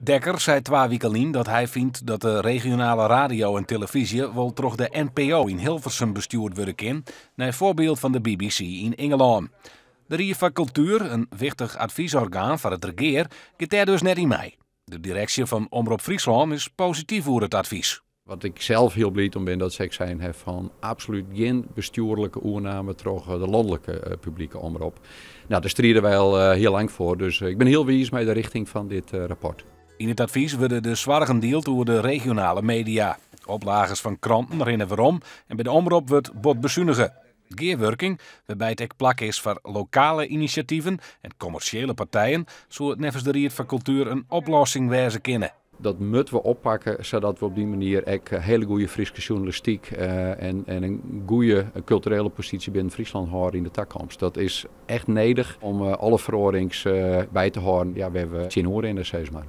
Dekker sei 2 wiken lyn dat hy fynt dat de regionale radio en telefyzje wol troch de NPO yn Hilversum bestjoerd wurde kin, nei foarbyld fan de BBC yn Ingelân. De Ried foar Kultuer, in wichtich advysorgaan foar it regear, giet dêr dus net yn mei. De direksje fan Omrop Fryslân is posityf oer it advys. Wat ik sels hiel bliid om bin, dat se sein ha fan absolút gjin bestjoerlike oername troch de lanlike publike omrop. No, dêr stride wy al hiel lang foar, dus ik bin hiel wiis mei de rjochting fan dit rapport. Yn it advys wurde de soargen dield oer de regionale media. Oplages fan kranten rinne werom en by de omrop wurdt bot besunige. Gearwurking, wêrby't ek plak is foar lokale inisjativen en kommersjele partijen, soe neffens de Ried foar Kultuer in oplossing wêze kinne. Dat moatte we oppakke, sadat we op dy manier ek hiele goede Fryske sjoernalistyk en in goede kulturele posysje binnen Fryslân hâlde yn de takomst. Dat is echt nedich om alle feroarings by te hâlden, ja, wêr't we tsjinoer rinne, sis mar.